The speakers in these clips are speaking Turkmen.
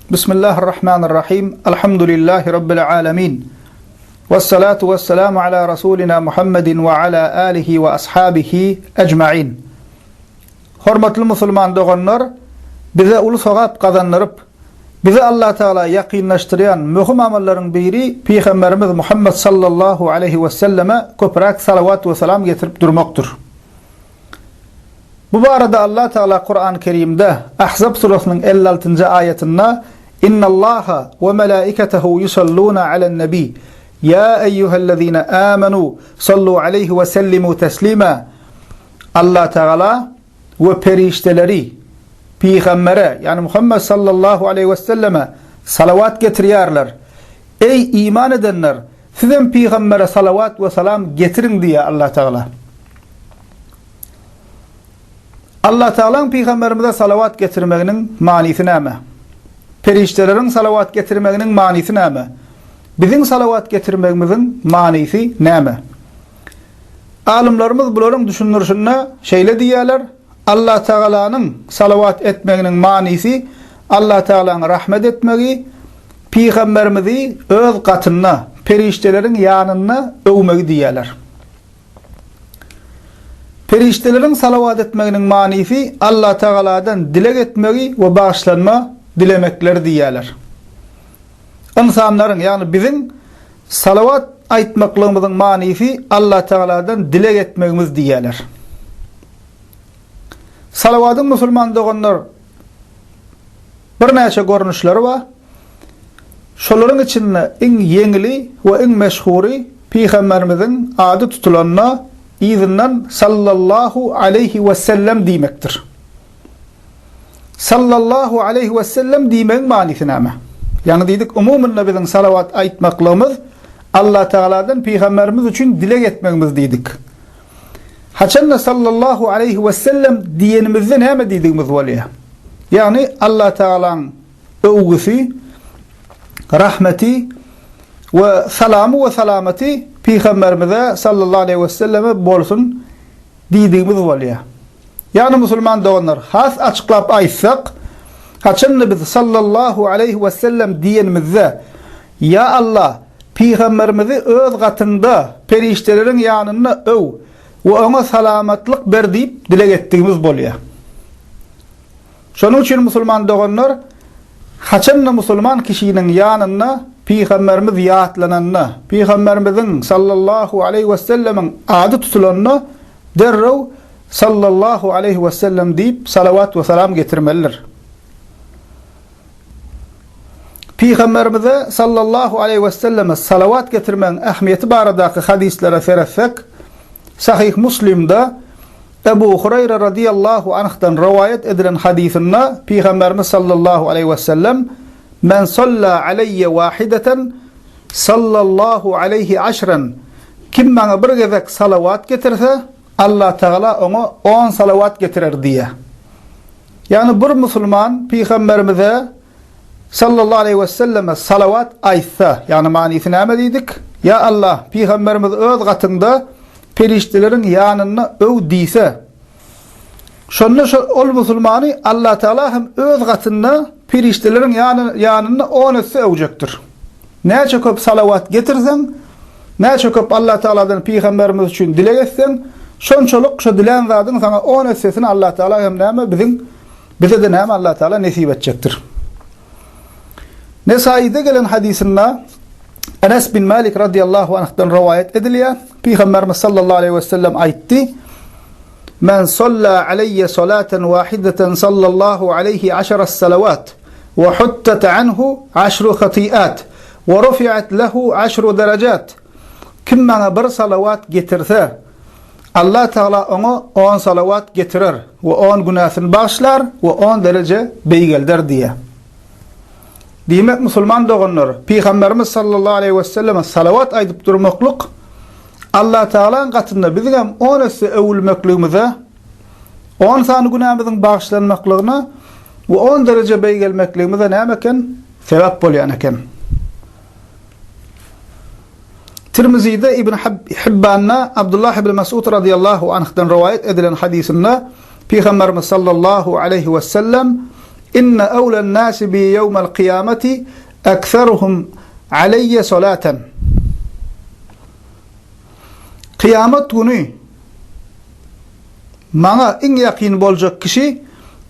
Bismillahirrahmanirrahim. Elhamdülillahi Rabbil alemin. Vessalatu vesselamu ala Rasulina Muhammedin ve ala alihi ve ashabihi ecmain. Hormatly musulman doganlar, bize uly sogap gazandyryp, bizi Allah Tagala ýakynlaşdyrýan möhüm amallaryň biri Pygamberimiz Muhammed sallallahu aleýhi we selleme köpräk salawat we salam getirip durmakdyr. Bu barada Allah Tagala Kurany Kerimde Ahzab surasynyň 56-njy aýatynda Innallaha we melaiketehu yusalluna alen-nebi Ya eyyuhellezine amenu sallu aleyhi we sellimu teslima Allah Tagala we perişdeleri Pygambere, ýagny Muhammet sallallahu aleýhi we selleme salawat getirýärler. Eý iman edenler, sizem Pygambere salawat we salam getiriň diýýär Allah Tagala. Allah Tagalaň Pygamberimize salawat getirmeginiň manysy näme? Perişdeleriň salawat getirmeginiň manysy näme? Biziň salawat getirmegimiziň manysy näme? Alymlarymyz bularyň düşündirişinde şeýle diýýärler, Allah Tagalanyň salawat etmeginiň manysy Allah Tagalaň rahmet etmegi, Pygamberimizi öz gatynda, perişdeleriň ýanynda öwmegi diýýärler. Perişdeleriň salawat etmeginiň manysy Allah Tagaladan dileg etmegi we bagyşlanma dilemekleri diýýärler. Ynsanlaryň, ýagny biziň salawat aýtmaklygymyzyň manysy Allah Tagaladan dileg etmegimiz diýýärler. Salawadyň musulman doganlar birnäçe görnüşleri bar. Şolaryň içinde iň ýeňili we iň meşhury Pygamberimiziň ady tutulanda yzyndan Sallallahu aleýhi we sellem diýmekdir. Sallallahu aleýhi we sellem diýmegiň manysy näme? Ýaňy diýdik, umumynda biziň salawat aýtmaklygymyz Allah Tagaladan Pygamberimiz üçin dileg etmegimiz diýdik. Haçanda sallallahu aleýhi we sellem diýenimizde näme diýdigimiz bolýar? Ýagny Allah Tagalaň öwgüsi, rahmeti we salamy we salamaty Pygamberimize sallallahu aleýhi we selleme bolsun diýdigimiz bolýar. Ýagny musulman doganlar, has açyklap aýtsak, haçanda biz sallallahu aleýhi we sellem diýenimizde, Ýa Allah, Pygamberimizi öz gatyňda, perişdeleriň ýanynda öw we oňa salamatlyk ber diýip dileg etdigimiz bolýar. Şonuň üçin musulman doganlar, haçanda musulman kişiniň ýanynda Pygamberimiz ýatlananda, Pygamberimiziň sallallahu aleýhi wesellemiň ady tutulanda derrew sallallahu aleýhi wesellem diýip salawat we salam getirmelidir. Pygamberimize sallallahu aleýhi weselleme salawat getirmegiň ähmiýeti baradaky hadyslara seretsek, Sahyh Muslimde Ebu Hureyre radiyallahu anhdan rowaýat edilen hadysynda Pygamberimiz sallallahu aleýhi wesellem, Men salla aleýye wahideten, sallallahu aleýhi aşren, Kim maňa bir gezek salawat getirse, Allah Tagala oňa on salawat getirer diýýär. Ýagny bir musulman Pygamberimize sallallahu aleýhi weselleme salawat aýtsa, ýagny manysy näme diýdik? Ýa Allah, Pygamberimizi öz gatyňda perişdeleriň ýanynda öw diýse, şonda şo ol musulmany Allah Tagala hem öz gatynda perişdeleriň ýanynda on esse öwjekdir. Näçe köp salawat getirseň, näçe köp Allah Tagaladan Pygamberimiz üçin dileg etseň, şonçalyk şo dilän zadyň saňa on essesini Allah Tagala hem näme biziň bize-de näme Allah Tagala nesip etjekdir. Nesaide gelen hadysynda Enes bin Malik radiyallahu anh'dan rowaýat edilýär. Pygamberimiz sallallahu aleýhi we sellem aýtdy: Men salla aleyye salaten wahideten sallallahu aleyhi aşara salawat we huttat anhu aşru hatiat we rufiat lehu aşru derejat. Kim maňa bir salawat getirse, Allah Tagala oňa on salawat getirer we on günäsini bagyşlar we on dereje beýgelder diýýär. Diýmek musulman doganlar, Pygamberimiz sallallahu aleýhi we selleme salawat aýdyp durmaklyk Allah Tagalaň gatynda biziňem on esse öwülmekligimize, on sany günämiziň bagyşlanmaklygyna we on dereje beýgelmekligimize näme eken? Sebäp bolýan eken. Tirmizide Ibn Hibbanda Abdullah ibn Mas'ud radiyallahu anh'dan rowaýat edilen hadysynda Pygamberimiz sallallahu aleýhi we sellem. Inne awlen-nasi bi ýewmel kyýameti ekseruhum aleýýe solaten. Kyýamat güni maňa iň ýakyn boljak kişi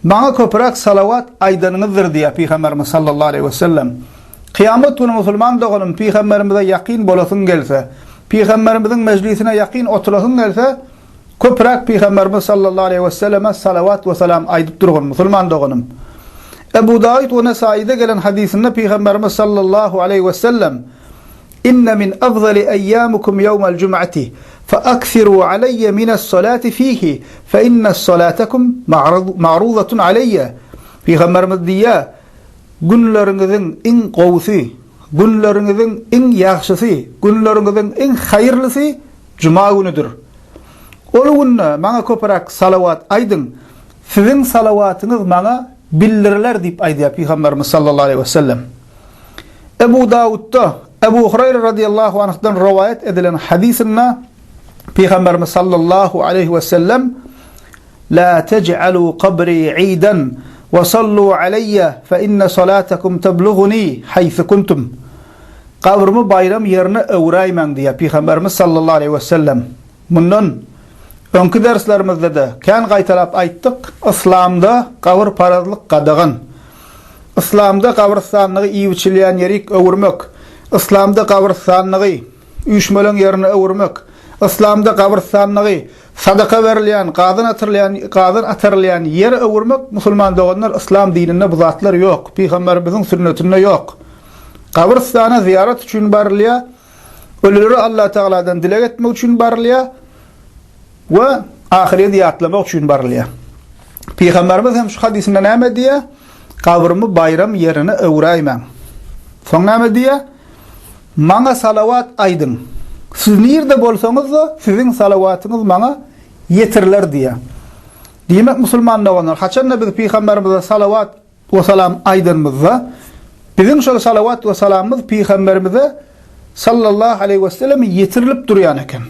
maňa köpräk salawat aýdanyňyzdyr diýýär Pygamberimiz sallallahu aleýhi wesellem. Kyýamat güni musulman doganym Pygamberimize ýakyn bolasyň gelse, Pygamberimiziň mejlisine ýakyn oturasyň gelse, Köpräk Pygamberimiz sallallahu aleýhi weselleme salawat we salam aýdyp durgun, musulman doganym. Ebu Dawud we Nesaide gelen hadysynda Pygamberimiz sallallahu aleýhi wesellem, Inne min afzali eýýamikum ýewmel jum'ati, fe aksiru aleýye mines salati fihi, fe inne salatakum ma'ruzatun aleýye. Pygamberimiz diýýär, Günleriňiziň iň gowusy, günleriňiziň iň ýagşysy, günleriňiziň iň haýyrlysy Juma günüdir. Ol günde maňa köpräk salawat aýdyň, siziň salawatyňyz maňa bildiriler diýip aýdýar Pygamberimiz sallallahu aleýhi wesellem. Ebu Dawudda Ebu Huraýra radiyallahu anhdan rowaýat edilen hadysynda Pygamberimiz sallallahu aleýhi wesellem La tej'alu kabri idan we sallu aleýýe fe inne salatakum tebluguni haýsy kuntum. Gabrymy baýram ýerine öwräýmäň diýýär Pygamberimiz sallallahu aleýhi wesellem. Mundan öňki derslerimizde-de kän gaýtalap aýtdyk, Yslamda gabyrparazlyk gadagan. Yslamda gabrystanlygy iýip-içilýän ýerik öwürmek, Yslamda gabrystanlygy üýşmeleň ýerine öwürmek, Yslamda gabrystanlygy sadaka berilýän, gazan atyrylýan, gazan atarylýan ýere öwürmek, musulman doganlar, yslam dininde bu zatlar ýok, Pygamberimiziň sünnetinde ýok. Gabrystana zyýarat üçin barylýar, ölülere Allatagaladan dileg etmek üçin barylýar we ahyreti ýatlamak üçin barylýar. Pygamberimiz hem şu hadysynda näme diýýär? Gabrymy baýram ýerine öwräýmäň. Soň näme diýýär? Maňa salawat aýdyň. Siz nirde bolsaňyz-da, siziň salawatyňyz maňa ýetiriler diýýär. Diýmek, musulman doganlar, haçanda biz pygamberimize salawat we salam aýdanymyzda, biziň şol salawat we salamymyz pygamberimize sallallahu aleýhi we selleme ýetirilip durýan eken.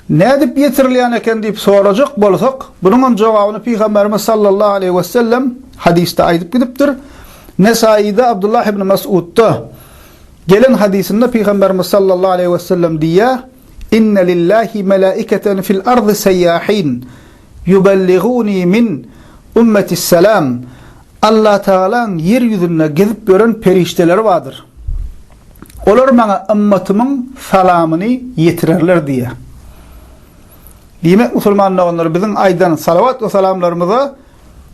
Nädip ýetirilýän eken diýip sorajak bolsak, bunuň hem jogabyny pygamberimiz sallallahu aleýhi we sellem hadysda aýdyp gidipdir. Nesaide Abdullah ibn Mas'udda gelen hadysynda pygamberimiz sallallahu aleýhi we sellem diýýär: Inne lillahi melaiketen fil ardy seýýahin Ýubelliguni min ummetisselam, Allatagalaň ýer ýüzünde gezip ýören perişdeleri bardyr. Olar maňa ymmatymyň salamyny ýetirerler diýýär. Diýmek, musulman doganlar, biziň aýdan salawat we salamlarymyza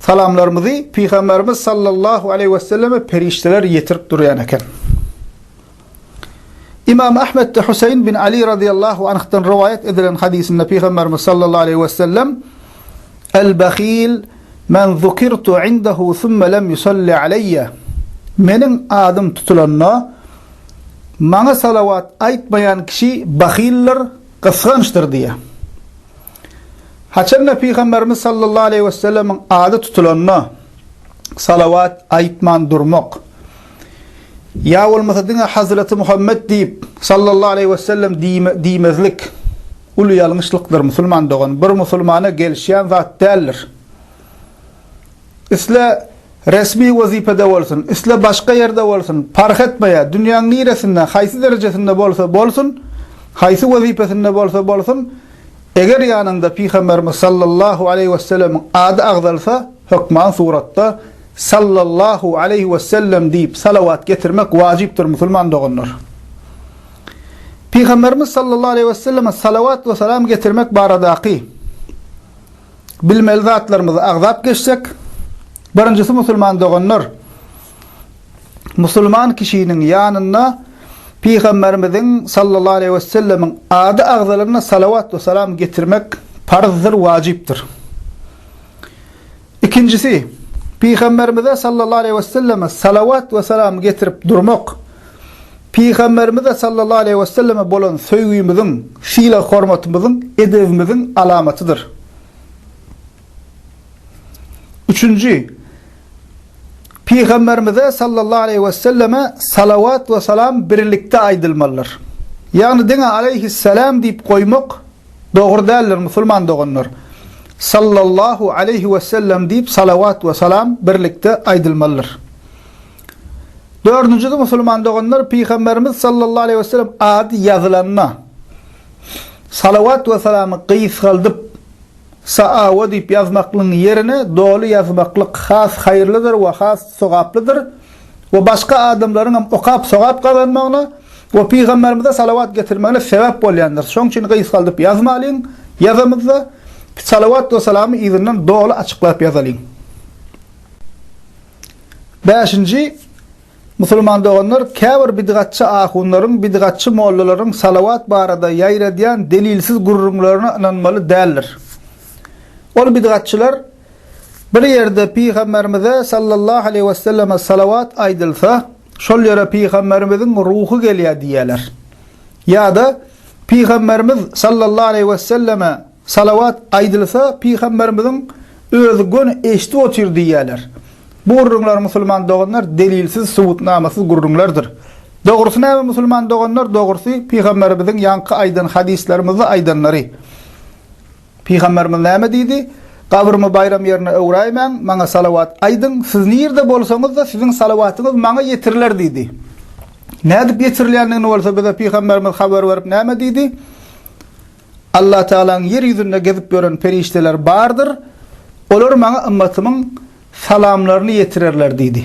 salamlarymyzy Pygamberimiz sallallahu aleýhi weselleme perişdeler ýetirip durýan eken. Imam Ahmetde Huseýn bin Ali razyýallahu anhdan rowaýat edilen hadysynda Pygamberimiz sallallahu aleýhi we sellem El-bahil men zukirtu indehu summe lem yusalli aleýýe Meniň adym tutulanda maňa salawat aýtmaýan kişi bahyldyr, gysgançdyr diýýär. Haçanda Pygamberimiz sallallahu aleýhi we sellemiň ady tutulanda salawat aýtman durmak, Ýa bolmasa diňe Hazreti Muhammet diýip, sallallahu aleýhi we sellem diýmezlik uly ýalňyşlykdyr musulman dogan. Bir musulmana gelişýän zat däldir. Isle resmi wezipede bolsun, isle başga ýerde bolsun, parh etmeýär, dünýäň niresinde, haýsy derejesinde bolsa bolsun, haýsy wezipesinde bolsa bolsun, eger ýanyňda Pygamberimiz sallallahu aleýhi we sellemiň ady agzalsa, hökman suratda Sallallahu aleýhi we sellem diýip salawat getirmek wajypdyr musulman doganlar. Pygamberimiz sallallahu aleýhi we selleme salawat we salam getirmek baradaky bilmeli zatlarymyzy agzap geçsek, birinjisi musulman doganlar, musulman kişiniň ýanynda Pygamberimiziň sallallahu aleýhi we sellemiň ady agzalanda salawat we salam getirmek parzdyr, wajypdyr. Ikinjisi, Pygamberimize sallallahu aleýhi we selleme salawat we salam getirip durmak, Pygamberimize sallallahu aleýhi we selleme bolan söýgimiziň, sylag-hormatymyzyň, edebimiziň alamatydyr. Üçünji, Pygamberimize sallallahu aleýhi we selleme salawat we salam birlikde aýdylmalydyr. Ýagny diňe aleýhissalam diýip goýmak Dogry däldir musulman doganlar. Sallallahu aleýhi we sellem diýip salawat we salam birlikde aýdylmalydyr. Dördünjisi musulman doganlar Pygamberimiz sallallahu aleýhi we sellem ady ýazylanda salawat we salamy gysgaldyp Saawa diýip ýazmaklygyň ýerine doly ýazmaklyk has haýyrlydyr we has sogaplydyr we başga adamlaryň hem okap sogap gazanmagyna we Pygamberimize salawat getirmegine sebäp bolýandyr. Şoň üçin gysgaldyp ýazmalyň, ýazamyzda salawat we salamy yzyndan doly açyklap ýazalyň. Bäşinji, Musulman doganlar, käbir bidgatçy ahunlaryň, bidgatçy mollalaryň salawat barada ýaýradýan delilsiz gürrüňlerine ynanmaly däldir. Ol bidgatçylar bir ýerde Pygamberimize sallallahu aleýhi weselleme salawat aýdylsa, şol ýere Pygamberimiziň ruhy gelýär diýýärler. Ýa-da Pygamberimiz sallallahu aleýhi weselleme Salawat aýdylsa Pygamberimiziň özi göni eşidip otyr diýýärler. Bu gürrüňler musulman doganlar delilsiz subutnamasyz gürrüňlerdir. Dogrusy näme musulman doganlar dogrusy Pygamberimiziň ýaňky aýdan hadyslarymyzda aýdanlary. Pygamberimiz näme diýdi? Gabrymy baýram ýerine öwräýmäň, maňa salawat aýdyň, siz nirde bolsaňyzda siziň salawatyňyz maňa ýetiriler diýdi. Nädip ýetirilýändigini bolsa bize Pygamberimiz habar berip näme diýdi? Allatagalaň ýer ýüzünde gezip ýören perişdeleri bardyr, olar maňa ymmatymyň salamlaryny ýetirerler diýdi.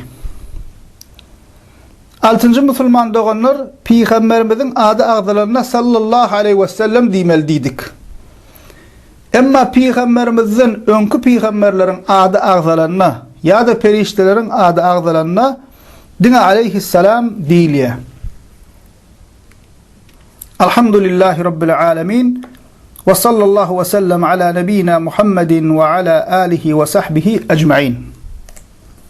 Altynjy musulman doganlar Pygamberimiziň ady agzalanda sallallahu aleýhi wesellem diýmeli diýdik. Emma Pygamberimizden öňki pygamberleriň ady agzalanda ýa-da perişdeleriň ady agzalanda diňe aleýhissalam diýilýär. Alhamdulillahi Rabbil alemin. Ve sallallahu ve sellem ala nebina Muhammedin ve ala alihi ve sahbihi ecmain.